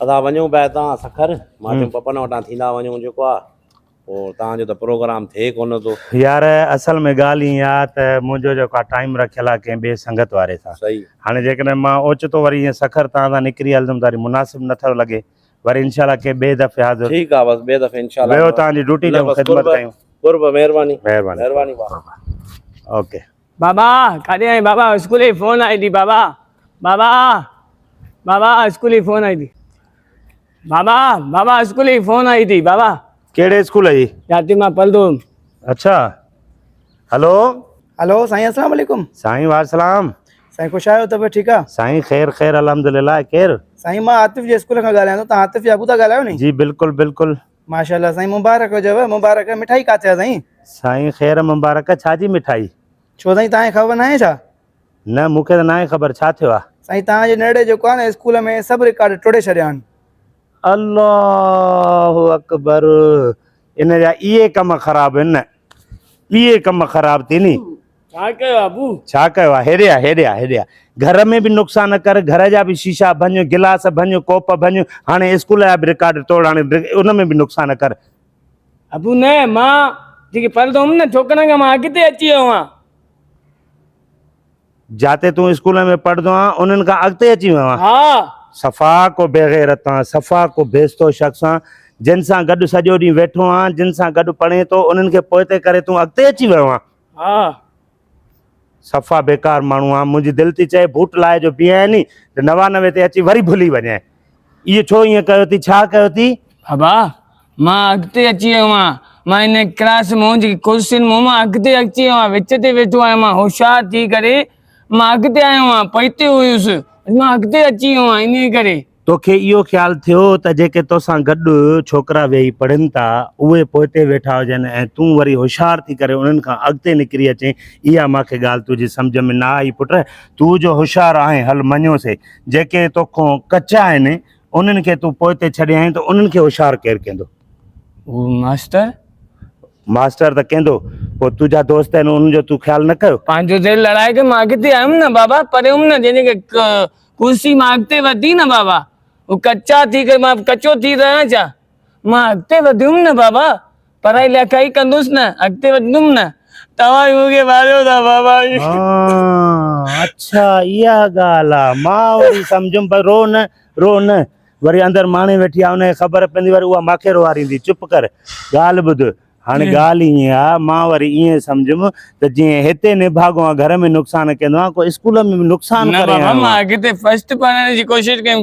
ادا وڃون پيا هتان سکر، مان چيم پپن وٽان ٿيندا وڃون جيڪو آ، پوء توهان جو ته پروگرام ٿئي ڪونه ٿو. يار اصل ۾ ڳالهه ائين آ ته منهنجو جيڪو آ ٽائيم رکيل آ ڪنهن ٻئي سنگت واري سان. صحيح. هاڻي جيڪڏهن مان اوچتو وري ائين سکر تان تان نڪري هلندم ته وري مناسب نه ٿو لڳي. وري انشاء الله ڪنهن ٻئي دفعي حاضر. ٺيڪ آ بس ٻئي دفعي انشاء الله. ويهو توهان جي ڊيوٽي نه ڏيون بس خدمت قرب ڪيون. قرب مهرباني. مهرباني. مهرباني ڀاء. اوڪي. بابا ڪاڏي آهين بابا اسڪول جي فون آئي ٿي بابا بابا بابا اسڪول جي فون آئي ٿي بابا بابا اسڪول جي فون آئي ٿي بابا. ڪهڙي اسڪول جي؟ جاتي مان پڙهندو هيم. اڇا هلو. هلو سائين السلام عليڪم. سائين وعليڪم. سائين خوش آهيو طبيعت ٺيڪ آ؟ سائين خير خير الحمدلله ڪير؟ سائين مان عاطف جي اسڪول کان ڳالهايان ٿو توهان عاطف جا ابو ٿا ڳالهايو ني؟ جي بلڪل بلڪل. ماشاءالله سائين مبارڪ هجيو مبارڪ مٺائي ڪاٿي آ سائين؟ سائين خير مبارڪ ڇا جي مٺائي؟ ڇو سائين توهان کي خبر ناهي ڇا؟ نه مون کي ته ناهي خبر ڇا ٿيو آ؟ سائين توهان جي ننڍڙي جيڪو آ نه اسڪول ۾ سڀ رڪارڊ ٽوڙي ڇڏيا آهن. الله اڪبر ان جا اهي ڪم خراب آهن نه اهي ڪم خراب ٿي ني. ڇا ڪيو آ ابو؟ ڇا ڪيو آ هيڏي آ هيڏي آ هيڏي آ گهر ۾ به نقصان ڪر گهر جا به شيشا ڀڃ گلاس ڀڃ ڪوپ ڀڃ هاڻي اسڪول جا به رڪارڊ ٽوڙ هاڻي ان ۾ به نقصان ڪر. ابو نه مان جيڪي پڙهندو هوم نه ڇوڪرن کان مان اڳتي اچي ويو آهيان. جاتي تون اسڪول ۾ پڙهندو آن انهن کان اڳتي اچي ويو آن. ها. صفا ڪو بيغيرت آن صفا ڪو بيستو شخص آن جن سان گڏ سڄو ڏينهن ويٺو آن جن سان گڏ پڙهين ٿو انهن کي پوئتي ڪري تون اڳتي اچي ويو آن. ها. صفا بيڪار ماڻهو آن منهنجي دل ٿي چئي بوٽ لاهي جو بيهين ني ته 99 تي اچي وري ڀلي وڃين. اهو ڇو ائين ڪيو ٿي ڇا ڪيو ٿي؟ بابا مان اڳتي اچي ويو آهيان مان هن ڪلاس مان جيڪي ڪرسين مان مان اڳتي اچي ويو آهيان وچ تي ويٺو آهيان مان هوشيار ٿي ڪري مان اڳتي آيو آهيان پوئتي هيس مان اڳتي اچي ويو آهيان انهي ڪري. توکي اهو خيال ٿيو ته جيڪي توسان گڏ ڇوڪرا ويهي پڙهن ٿا اهي پوئتي ويٺا هجن ۽ تون وري هوشيار ٿي ڪري انهن کان اڳتي نڪري اچين اها مان کي ڳالهه تنهنجي سمجهه ۾ نه آئي پٽ تون جو هوشيار آهين هل مڃيوسي جيڪي توکون ڪچا آهن انهن کي تون پوئتي ڇڏي آئين ته انهن کي هوشيار ڪير ڪندو؟ هو ماستر. ماستر ته ڪندو، پوء تنهنجا دوست آهن انهن جو تون خيال نه ڪيو؟ پنهنجو دل لڙائي ڪري مان اڳتي آيم نه بابا، پريم نه جنهن جي ڪرسي مان اڳتي وڌي نه بابا، هو ڪچا ٿي ڪري مان ڪچو ٿي رهيان ڇا؟ مان اڳتي وڌيم نه بابا، پڙهائي لکائي ڪندس نه، اڳتي وڌندم نه، توهان ئي مون کي ماريو ٿا بابا. ها اڇا اها ڳالهه آ، مان وري سمجهيم پر رو نه رو نه، وري اندر ماڻي ويٺي آ ان کي خبر پوندي وري اها ماکي روئاريندي، چپ ڪر ڳالهه ٻڌ، هاڻي ڳالهه ائين آ، مان وري ائين سمجهيم ته جيئن هتي نڀاڳو آ گهر ۾ نقصان ڪندو آ ڪو اسڪول ۾ به نقصان نه ڪري بابا آيو مان آ. اڳتي فرسٽ پڙهڻ جي ڪوشش ڪيم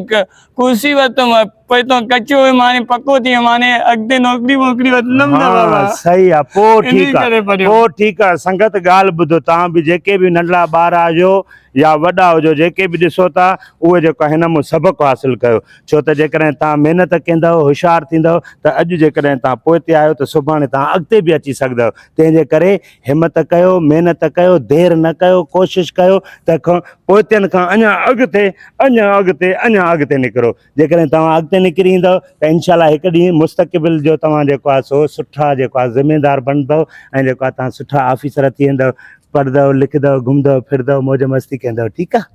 ڪرسي ورتم پوئتان ڪچو هيم هاڻي پڪو ٿي ويم هاڻي اڳتي نوڪري ووڪري وٺندم نه بابا. ها صحيح آ پو انهي ٺيڪ آ ڪري پڙهيم. پو ٺيڪ آ سنگت ڳالهه ٻڌو توهان به جيڪي به ننڍڙا ٻار آهيو يا وڏا هجو جيڪي به ڏسو ٿا اهي جيڪو هن مون سبق حاصل ڪيو ڇو ته جيڪڏهن توهان محنت ڪندؤ هوشيار ٿيندؤ ته اڄ جيڪڏهن توهان پوئتي آهيو ته سڀاڻي توهان اڳتي به اچي سگهندؤ تنهن جي ڪري همت ڪيو محنت ڪيو دير نه ڪيو ڪوشش ڪيو ته پوئتين کان اڃا اڳتي اڃا اڳتي اڃا اڳتي نڪرو جيڪڏهن توهان اڳتي نڪري ايندؤ ته انشاء الله هڪ ڏينهن مستقبل جو توهان جيڪو آهي سو سٺا جيڪو آهي ذميدار بڻندؤ ۽ جيڪو آهي توهان سٺا آفيسر ٿي ويندؤ پڙهندؤ لکندؤ گهمندؤ ڦرندؤ موج مستي ڪندؤ ٺيڪ آهي.